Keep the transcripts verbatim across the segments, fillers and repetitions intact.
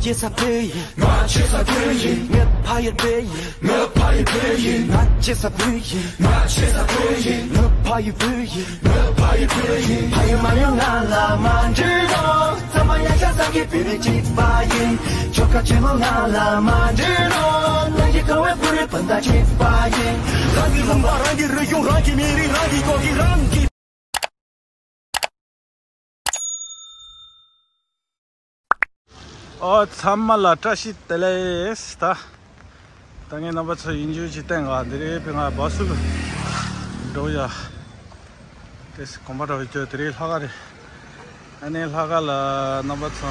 ཆེ་ས་བུ་ཡིན། ང་ཆེ་ས་བུ་ཡིན། ངའི་ཕ་ཡུལ་བུ་ཡིན། ང་ཕ་ཡུལ་བུ་ཡིན། ང་ཆེ་ས་བུ་ཡིན། ང་ཆེ་ས་བུ་ཡིན། ང་ཕ་ཡུལ་བུ་ཡིན། ང་ཕ་ཡུལ་བུ་ཡིན། ཕ་ཡུལ་མ་ཡུལ་ང་ལ་མ་འདྲི་རོགས། ཚང་མ་ཡ་ཤ་ས་གི་བུ་རེ་གཅིག་པ་ཡིན། ཆོལ་ཁ་ཆེན་མོ་ང་ལ་མ་འདྲི་རོགས། ལ་ཡི་ཁ་བའི་བུ་རེ་བུ་འདྲ་གཅིག་པ་ཡིན། རང་གི་ལུང་པ་རང་གི་རིག་གཞུང་རང་གི་མི་རིགས་རང་གི་ལོ་རྒྱུས་རང་གི་ཨོ་ཚང་མ་ལ་བཀྲ་ཤིས་བདེ་ལེགས། ད་ད་ངས་རྣམ་པ་ཚོ་ཡིན་རྒྱུ་ཅིག་བསྟན་ག་འདི་རེད། ཕ་གི་ང་བ་སུ་ལ་འགྲོ་ཡ། དེ་སི་གོམ་པ་འགྲོ་གི་སྐྱོ། དེ་རེད་ལྷག་ག་རེད། ཨ་ནེ་ལྷག་ག་ལ་རྣམ་པ་ཚོ་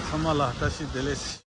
ཚང་མ་ལ་བཀྲ་ཤིས་བདེ་ལེགས།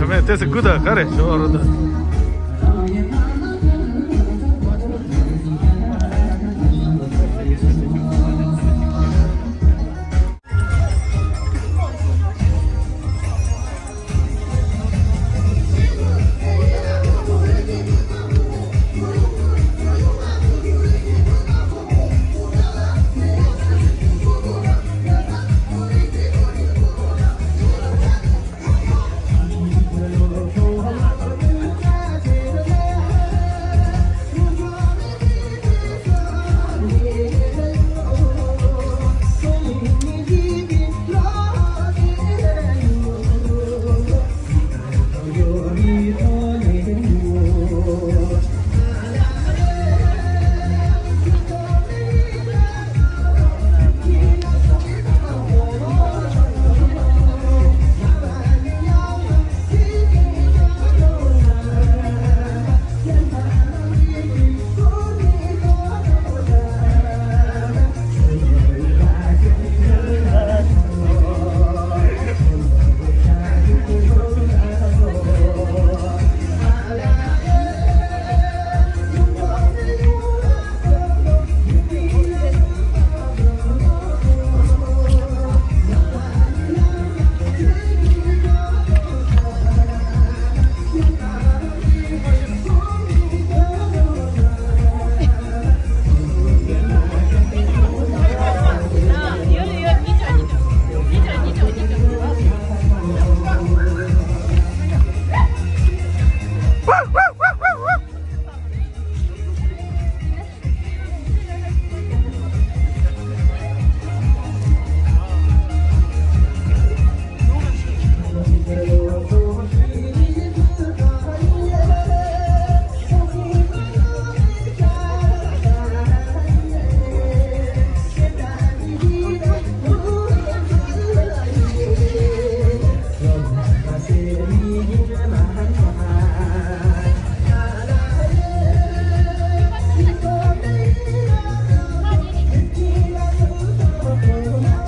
དྲི་མེད་ཏེ་སི་ཀུ་ད་ག་རེ་ཞོ་རོ་ད།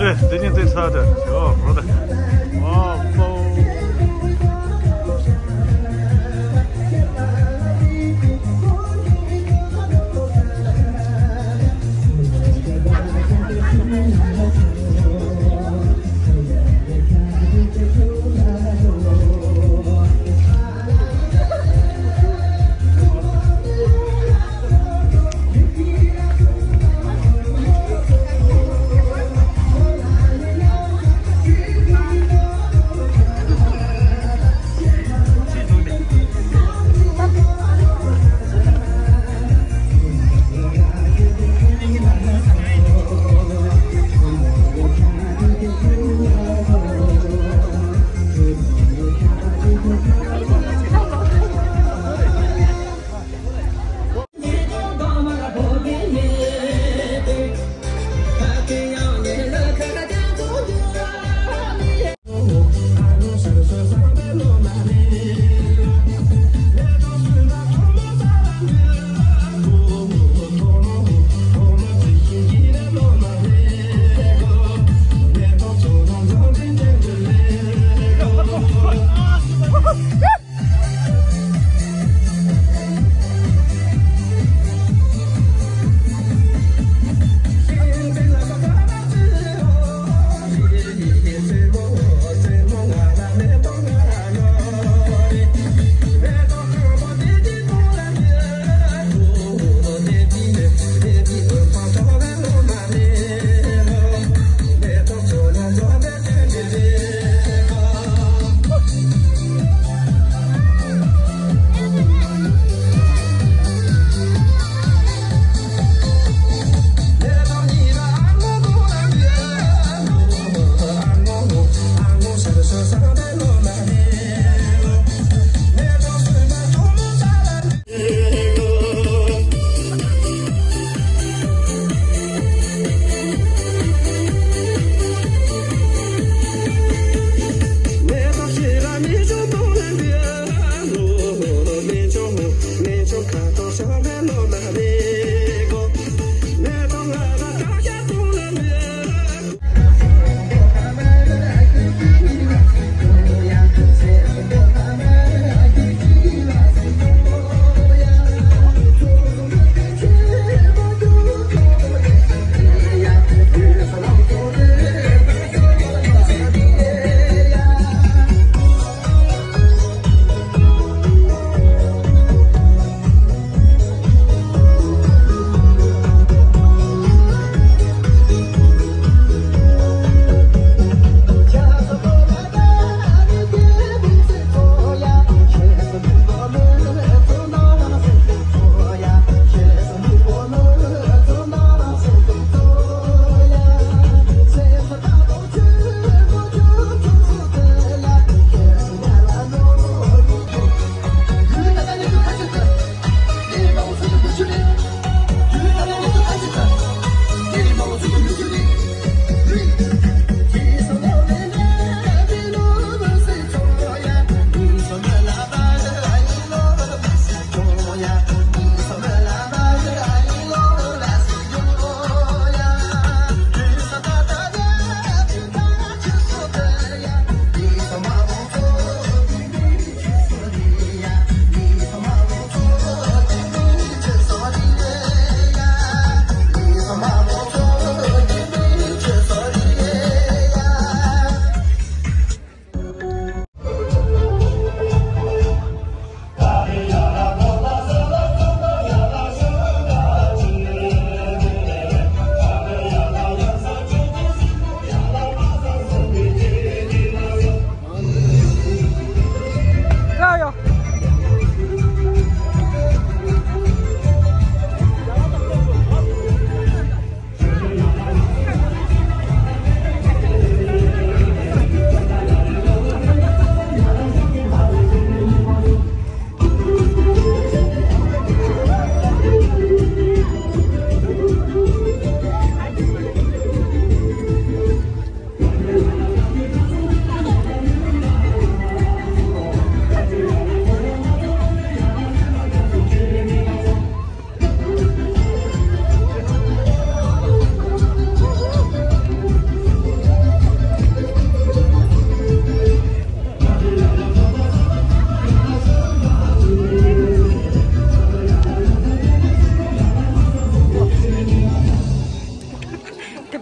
ཨེ། དེ་ཉིད་དེ་ས་དེ་ཞོ་རོ་དེ། ཨོ་ཧྥོ།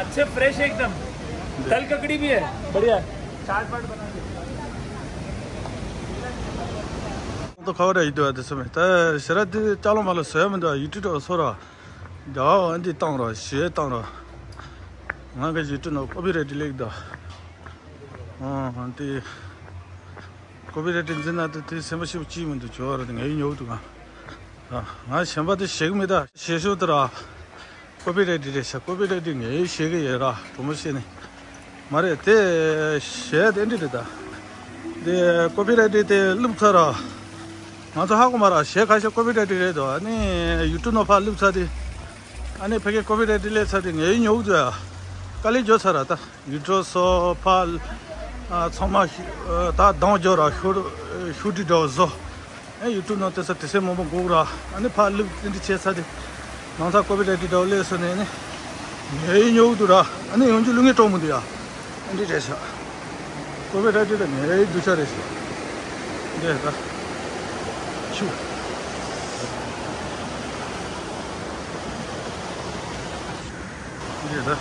अच्छे फ्रेश एकदम। तल ककड़ी भी है, बढ़िया। चाट वाट बना के। ཏོ་ཁ་བ་ར་ཡིད་དུ་བ་དེ་སོ་མེ། ད་ཤ་ར་དེ་ཅ་ལོ་མ་ལོ་སོ་ཡ་མི་འདུག་ཡུ་ཊུབ་འདྲ་སོ་ར། རྒྱ་བ་འདི་བཏང་ར་ཞེ་བཏང་ར། ང་གི་ཡུ་ཊུབ་ནང་ཀོ་པི་རའེ་ཊི་ལེགས་ད། ཨོ་དེ། ཀོ་པི་རའེ་ཊི་འཛིན་ན་དེ་དེ་སེམས་པ་ཞིབ་ཅིག་མི་འདུག་ཇོ་བ་ར་དེ་ངའི་ཉོ་འདུག་ང་། ང་གཞན་པ་དེ་ཞེ་གི་མི་ད་ཞེ་ཤོ་དེ་ར། ཀོ་པི་རའེ་ཊི་རེད་ཤག་ཀོ་པི་རའེ་ཊི་ངའི་ཞེ་གི་ཡོད་ར་གྲོ་མོ་བཤད་ནི། མ་རེད་དེ་ཞེ་དེ་འདྲ་རེད་ད། དེ་ཀོ་པི་རའེ་ཊི་དེ་བླུགས་ཚར་ར། ང་ཚོ་ཧ་གོ་མ་ར་ཞེ་ཁ་ཤས་ཀོ་པི་རའེ་ཊི་རེད་དོ། ཨ་ནི་ཡུ་ཊུབ་ནང་ཕར་བླུགས་ཚར་དེ། ཨ་ནི་ཕ་གི་ཀོ་པི་རའེ་ཊི་སླེབས་ཚར་དེ་ངའི་ཉོ་འདུག་ཡ། དཀའ་ལས་འཇོག་ཚར་ར་ད། ཡུ་ཊུབ་སོ་ཕར། ཨ་ཚང་མ་ཤུ་ཨ་ད་གདངས་འཇོག་ར་ཤོ་ཤོ་ཏི་འདྲ་བོ་བཟོ། ཨེ་ཡུ་ཊུབ་ནང་དེ་ས་དེ་སེ་མང་པོ་འགོག་ར། ཨ་ནི་ཕར་བླུགས་དེ་འདྲ་བྱས་ཚར་དེ། ནང་ཚ་ཀོ་པི་རའེ་ཊི་འདྲ་བོ་སླེབས་སོང་ནས་ནི། ངའི་ཉོ་འདུག་ར། ཨ་ནི་ཡོང་རྒྱུ་བླུག་ངེས་སྤྲོ་མི་འདུག་ཡ། ཨ་འདྲ་རེད་ཤག་ཀོ་པི་རའེ་ཊི་དེ་ངའི་སྡུག་ཅག་རེད་ཤག་འདི་ད། ཆུ། འདི་ད།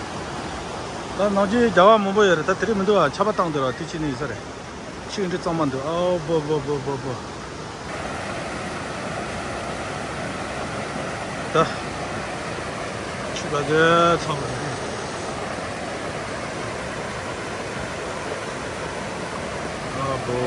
ད་ནང་ཆེན་རྒྱ་བ་མང་པོ་ཡོད་རེད་ད། དེ་རིང་མི་འདུག་ཨ། ཆར་པ་བཏང་འདུག་ར། དེ་ཅི་ནས་ཡིན་ས་རེད། ཤིང་འདི་གཙང་མ་འདུག་ཨོ་བོ་བོ་བོ་བོ་བོ། ད། ཆུ་ག་ཚོད་ཚང་རེད། ཨོ་བོ།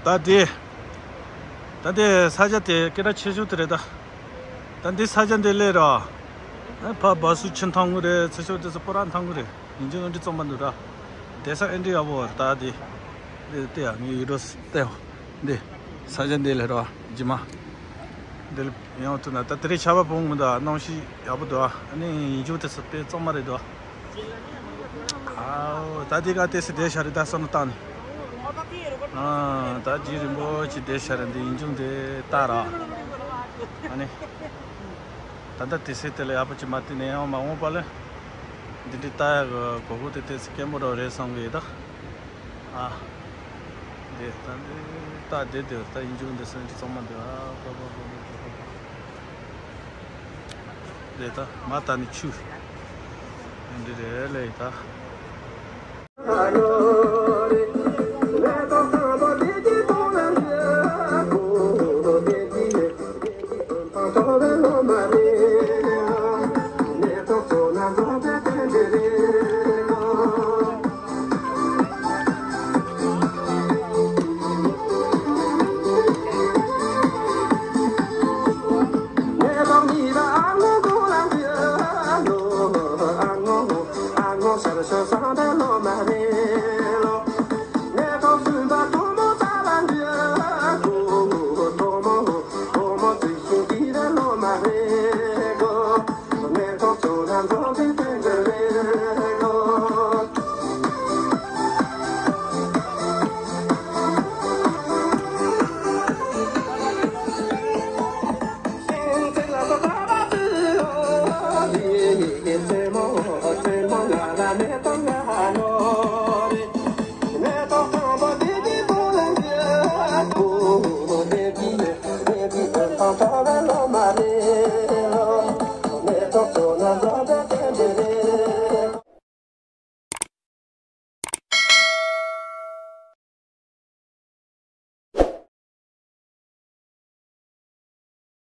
ད་དེ། ད་དེ་ས་ཆ་དེ་སྐད་གྲགས་ཆེ་ཤོས་དེ་རེད་ད། ད་འདི་ས་ཆ་འདི་སླེབས་ར། ཨ་ཕ་བ་སུ་ཆེན་ཐང་གི་རེད། ཚེ་ཤོར་དེ་ཚོ་སྤོ་ར་ཐང་གི་རེད། ཡིན་གཅིག་འདི་རྩོམ་པ་འདུག་ར། བསྡད་ས་ཨེ་འདྲ་ཡག་པོ་རེད་ད་དེ། དེ་དེ་ཡ་ངའི་ཡུལ་གྲོ་བལྟས་འདི། ས་ཆ་འདི་ལ་ར་ཇི་མ། འདི་ལ་ཡང་ཐུག་ན་ད་དེ་རིང་ཆར་པ་བུང་མི་འདུག་གནམ་གཤིས་ཡག་པོ་འདུག་ཨ་ནི་ཡིན་གཅིག་དེ་ཚོ་དཔེ་གཙང་མ་རེད་འདུག་ཨའོ། ད་དེ་ག་ཏེ་སི་བསྡད་ཤ་རེད་ད་བསམ་བློ་བཏང་ནས། ཨ་ད་རྗེས་རིང་པོ་ཅིག་བསྡད་ཤ་རེད་འདི་ཡིན་ཅུང་དེ་ལྟ་ར། ཨ་ནི། ད་ལྟ་ཏེ་སི་དེ་ལ་ཡག་པོ་ཅིག་མ་བལྟས་ནས་ཡང་མ་འོངས་པ་ལ། འདི་འདྲའི་ལྟ་ཡག་གི་གོ་སྐབས་དེ་ཏེ་སི་སྐད་མོ་རོ་རེད་བསམ་གི་ཡོད་ད། ཨ། འདི་ད་འདི་ལྟ་བསྡད་དེ་ད་ཡིན་ཅུང་འདི་སེམས་ཀྱི་གཙང་མ་འདི་ཨ་པ་པ་པ་པ་པ། འདི་ད་མ་ད་ནི་ཆུ། འདི་རེད་ལེ་ད།